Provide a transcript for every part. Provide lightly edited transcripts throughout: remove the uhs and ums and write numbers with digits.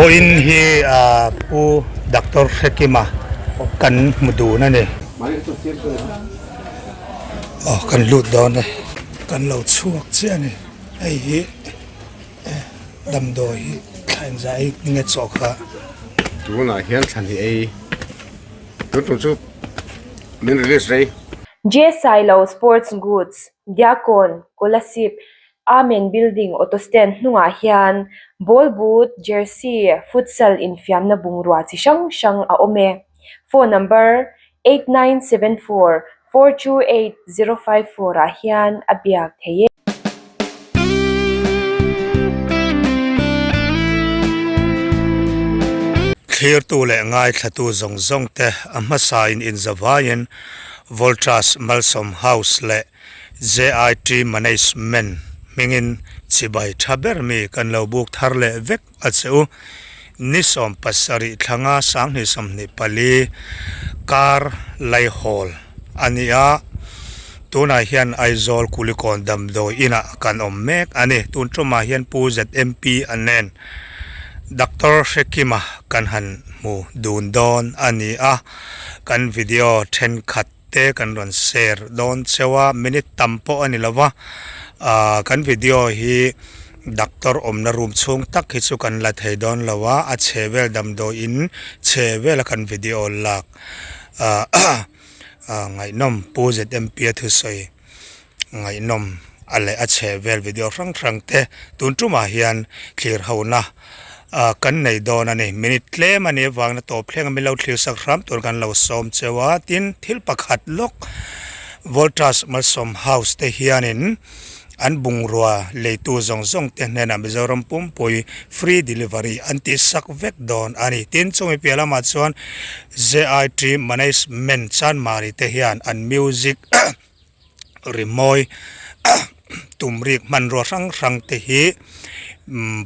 Vawiin hi Pu Doctor Hrekima kan hmu dun a ni. Aw kan lut dawn e. Kan lo chhuak chiah a ni. Hei hi damdawi hi thla engzah ei nge chaw kha. Tunah hian thla hnih ei tun tum chu min release rei. J Sailo Sports Goods, Diakon, Kolasib, Amen Building Auto Stand hnungah hian ball boot, jersey, futsal infiamna bungrua chi hrang hrang a awm e. Phone number, 8974 428 054 ah hian a biak theih e. Thlirtu leh ngaithlatu zawng zawng te a hmasain inzavaiin Voltas Malsawm House leh JIT Management hmingin chibai tha ber mi kan lo buk thar leh vek a che u. Ni 70 thlanga 2024 kar laihawl a ni a, tunah hian Aizawl Kulikawn damdawi inah kan awm mek a ni. Tun tumah hian Pu ZMP a nen Doctor Hrekima kan han hmu dun dawn a ni a, kan video thenkhat te kan rawn share dawn cheu a, minute tam pawh a ni lo va, ah kan video hi doctor awmna room chhung tak hi chu kan la thei dawn lo a, a chhe vel damdawi in chhe vela kan video lak ah ngaihnawm Pu ZMP a thusawi. Ngaihnawm a leh a chheh vel video hrang hrang te tun tumah hian thlir hona kan nei dawn a ni. Minute tlem a nih avangin a tawp thleng a min lo thlir sak hram tur kan lo sawm cheu a. Tin, thil pakhat lawk Voltas Malsawm House te hianin an bungrua leitu zawng zawng te hnenah Mizoram pumpui free delivery an tih sak vek dawn a ni. Tin, chumi piah lamah chuan JIT Management Chanmari te hian an music rimawi tumrik hmanrua hrang hrang te hi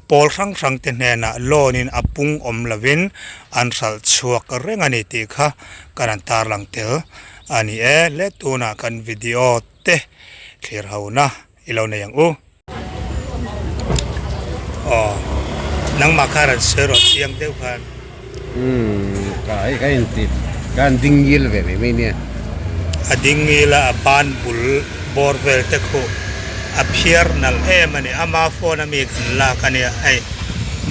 pawl hrang hrang te hnenah loan in a pung awm lovin an hralh chhuak reng a ni tih kha kan han tarlang tel a ni e le tunah kan video te thlir ho na i lo nei ang u. Aw nangmah kha rawn sawi rawh chiang deuh khan. Umm ka hei ka inti ka han ding ngil ve mai mai nia. A ding ngil a a ban bul bawr vel te khuh a phiar nalh em a ni ama phone a mi kan lak a nia hei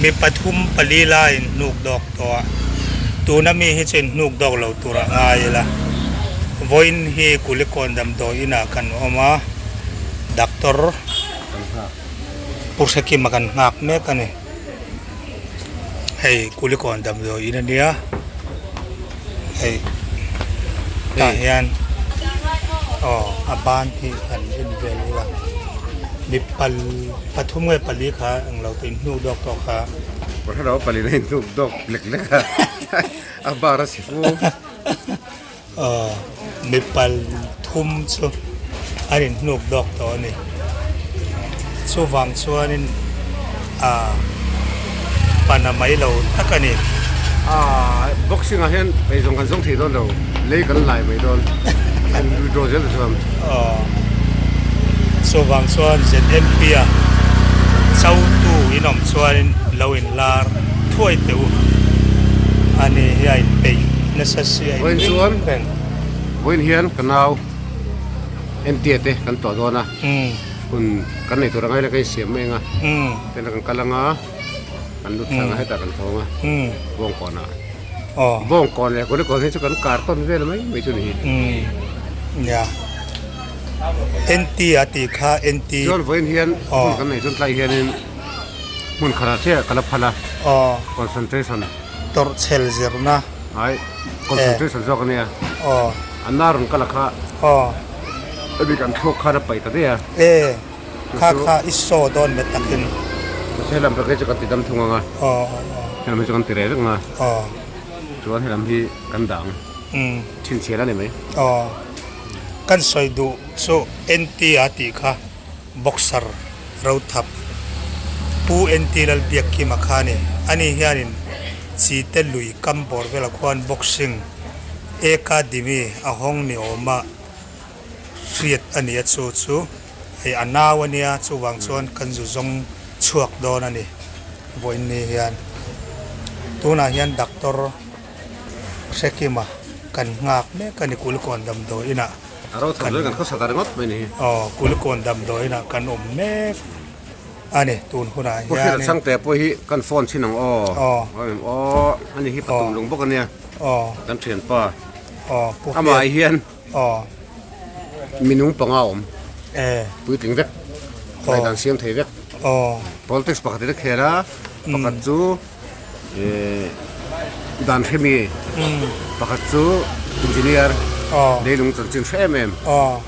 mi pathum pali laiin hnuk dawk tawh a tuna mi hi chu in hnuk dawk lo tur a ngai ila vawiin hi Kulikawn damdawi inah kan awm a. Doctor Pu Hrekima kan nghak mek a ni. Hei Kulikawn damdawi in a nia. Hei tah hian aw a ban hi kan en vel ula mi pal pathum nge pali kha englo te inhnuk dawk tawh kha. Hre pali na inhnuk dawk lek lek a a bar a si fu. Aw mi pal thum chu an inhnuk dawk tawh a ni. Chuvang chuanin ah pana mai lo tak a ni. Ah boxing ah hian eizawng kan zawng thei dawn lo, lei kan lai mai dawn, kan withdraw zel ta chuan. Aw chuvang chuan ZMP a chotu in awm chuanin lo inlar thuai teh u a ni hi a inpeih. Nasa si a Vawiin chuan vawiin hian ka nau entia te kan tawh dawn a, hun kan nei tur angai la ka insiam mai ang a, tena kan kal anga kan lut thlang a hetah kan thawng a Bawngkawnah. Bawngkawn leh Kulikawn hi chu kan kar tawn vel mai mai chu ni hi. Nia entia tih kha enti. Chuan vawiin hian hun kan nei chuan tlai hianin hmun khatah chiah ka la phal a, concentration. Tawrhchhel zirna. Ai, concentration zawk a nia. Aw. A nar rawn kal a kha. Aw. A bik an thluak khan a paih ta daih a. E, kha kha i saw dawn met takin. Mahse helam pek hi chu kan ti dam thung ang a. Aw aw aw. Helam hi chu kan ti reh vek ang a. Aw. Chuan helam hi kan dah ang. Umm. Chhinchhiah la ni mai. Aw. Kan sawi duh chu NT a tih kha. Boxer Rothap Pu NT Lalbiakkima kha a ni. Ani hianin Chite lui kam bawr velah khuan boxing academy a hawng ni awma hriat a ni a, chu chu hei a nau a nia, chuvang chuan kan zu zawng chhuak dawn a ni vawiin ni hian. Tunah hian doctor Hrekima kan nghak mek a ni Kulikawn damdawi inah A ro chho kan khawsa ta ringawt mai ni. Aw Kulikawn damdawi inah kan awm mek a ni tun hunah Pu Hriata hianin. Chhangte pawh hi kan phone chhin ang aw. Aw. Aw ani hi patum lung bawk a nia. Aw. Kan thianpa. Aw Pu Hriata. Amah hian. Aw. Minung panga awm. Eh. Puitling vek. Ngaihdan siam thei vek. Aw. Politics pakhat in a khel a, pakhat chu eh dan hremi, pakhat chu engineer, leilung chanchin hre em em.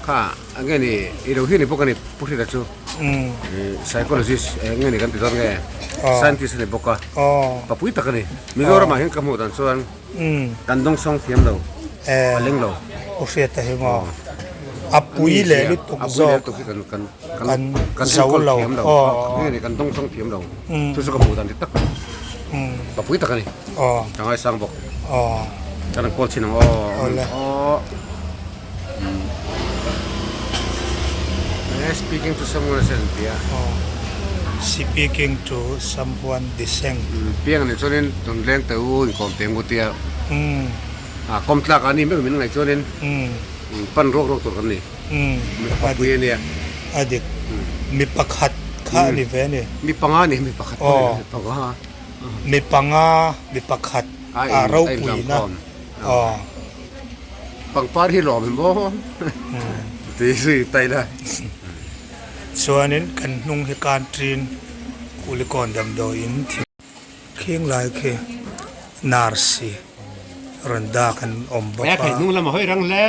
Kha eng nge ni i lo hi ni bawk a ni Pu Hrita chu. Psychologist eng nge ni kan ti dawn nge scientist a ni bawk a. Papui tak a ni. Mizoramah hian ka hmuh dan chuan. Kan dawngsawng thiam lo, a leng lo. U Hriata hi maw? A pui leh lutuk zawk. Kan kan zo lo. Nge ni kan dawngsawng thiam lo. Chu chu ka hmuh dan dik tak. Ka pui tak a ni. Ka ngaisang bawk. Kan rawn call chhin ang aw. Speaking to someone a an ti a. Speaking to someone diseng. Piang anih chuanin tun leng teh u inkawm teh ngut tia. A kawm tlak a ni meuh min ngaih chuanin pan ruak ruak tur kan ni. Mi pakhat a nia. A dik. Mi pakhat kha a ni ve a ni. Mi panga a ni mi pakhat pawh a ni mi panga. Mi panga mi pakhat a ropuina. Aw. Pangpar hi lawm emaw tih zui ta ila. Chuanin kan hnung hi Kantrin Kulikawn damdawiin thing khing lai khi nurse rawn dak an awm bawk a. Hei hnung lamah hawi rang hle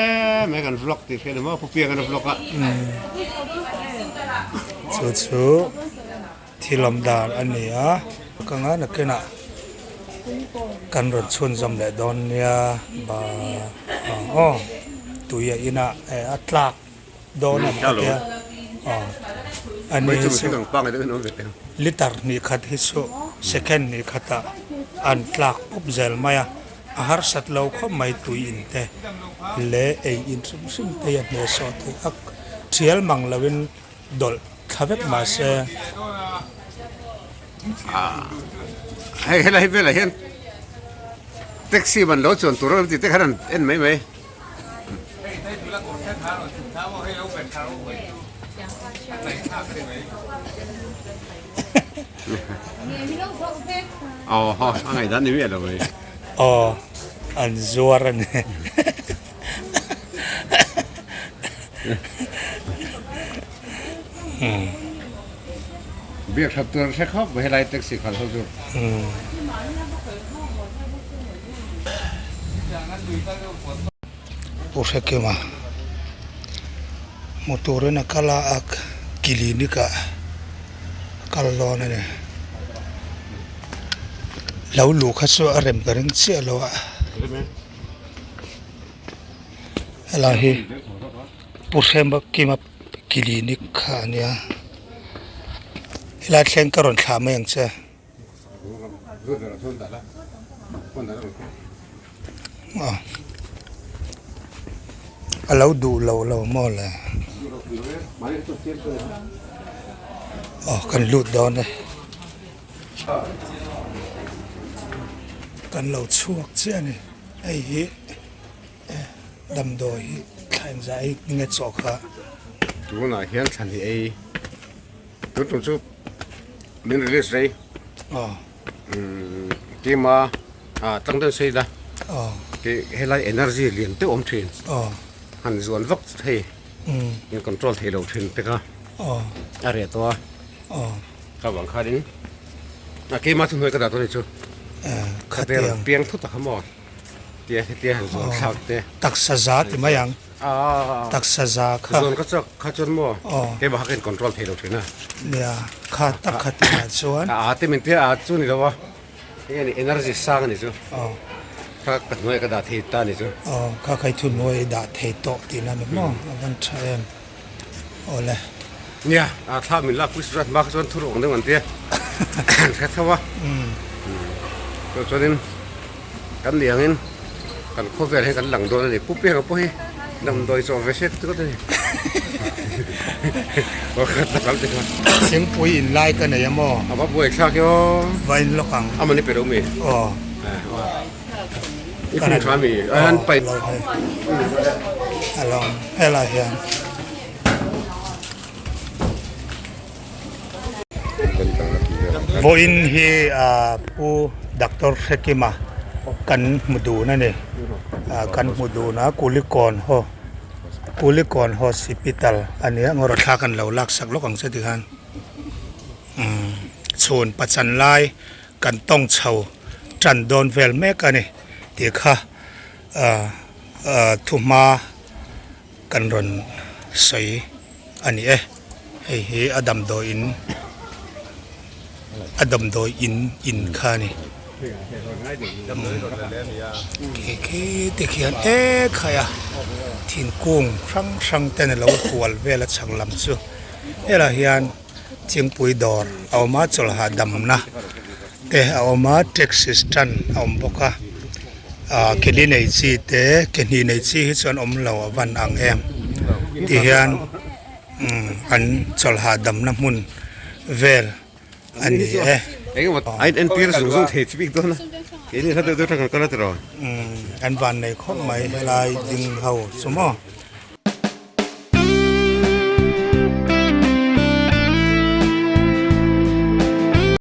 mai kan vlog tih hriat emaw Pu Pianga na vlog a. Chu chu. Thil awm dan a ni a, ka ngai nakinah kan rawn chhunzawm leh dawn nia ba aw tui a inah eh a tlak dawn a ni a tia aw a ni hi chu liter hnih khat hi chu second hnih khatah an tlak pup zel mai a, a harsat lo khawp mai tui in te leh ei in hrim hrim te hi a hnehsawh theih a thial mang loin. Dawlh thla vek mahse. Hei helai velah hian taxi ban lo chuan tur a awm tih te khan an en mai mai. Aw haw a ngaihdan ni miah lo mai. Aw an zuar a ni. Biak that tur an hre khawp mai helai taxi khalh ho chu. Pu Hrekima hmu turin a kal a a clinic ah a kal dawn a ni. Lo luh kha chu a rem ka ring chiah lo a. Helai hi Pu Hrema Kima clinic kha a nia helai thleng ka rawn thlah mai ang che. A lo duh lo lo maw le aw kan lut dawn e. Kan lo chhuak chiah a ni hei hi damdawi hi thla engzah ei nge chaw kha. Tunah hian thla hnih ei tun tum chu min release rei keima tlang deuh sawi ila helai energy lian deuh awm thin han zuan vak thei in control thei lo thin te kha a reh tawh a. Ka vang khanin a keimah chu hnuai ka dah dawn ni chu khatiang piang thut a kha maw tia hetia han zuan thlak te taksa za ti mai ang taksa za kha zuan ka chak kha chuan maw keimah kha ka in control thei lo thin a nia kha tak kha tihah chuan a te min tia a chu ni lo a heng ani energy sang ani chu kha ka hnuai ka dah thei ta ni chu kha khai thu hnuai dah thei tawh tihna ni maw a van tha em. Awle. Nia, a thla min lak pui surat hma kha chuan thu rawng deuh an tia. An hre tho a. Chu chuanin kan ni angin kan khawvel hi kan lang dawn a ni. Pu Pianga pawh hi damdawi chaw ve hrek chu ka ti ni. Thingpui in lai ka nei a maw? A va buai thlak i aw. Va in lawk ang. Amah ni pe lo mi? Aw. I khum tha mi an pai. Alo helai hian. Vawiin hi Pu Doctor Hrekima kan hmu dun a ni. Kan hmu dun a Kulikawn ho Kulikawn Hospital a nia ngawr thla kan lo laksak lawk ang che tikhan umm chhun pachan lai kan tawng chho tan dawn vel mek a ni tih kha ah ah thuhma kan rawn sawi a ni e hei hi a damdawi in a damdawi in in kha a ni khi khi te khian e khai a thingkung hrang hrang ten a lo hual vel a chhak lam chu helaiah hian thingpui dawr a awm a chawlh hahdamna te a awm a taxi stand a awm bawk a ah ke li nei chi te ke hnih nei chi hi chuan awm lo a van ang em ti hian umm an chawlh hahdamna hmun vel a ni e. Engemaw a in entir zung zung thei chi bik dawn a keini hla deuh deuh atang kan kal a tiraw. Umm an van nei khawp mai helai ding ho chu maw.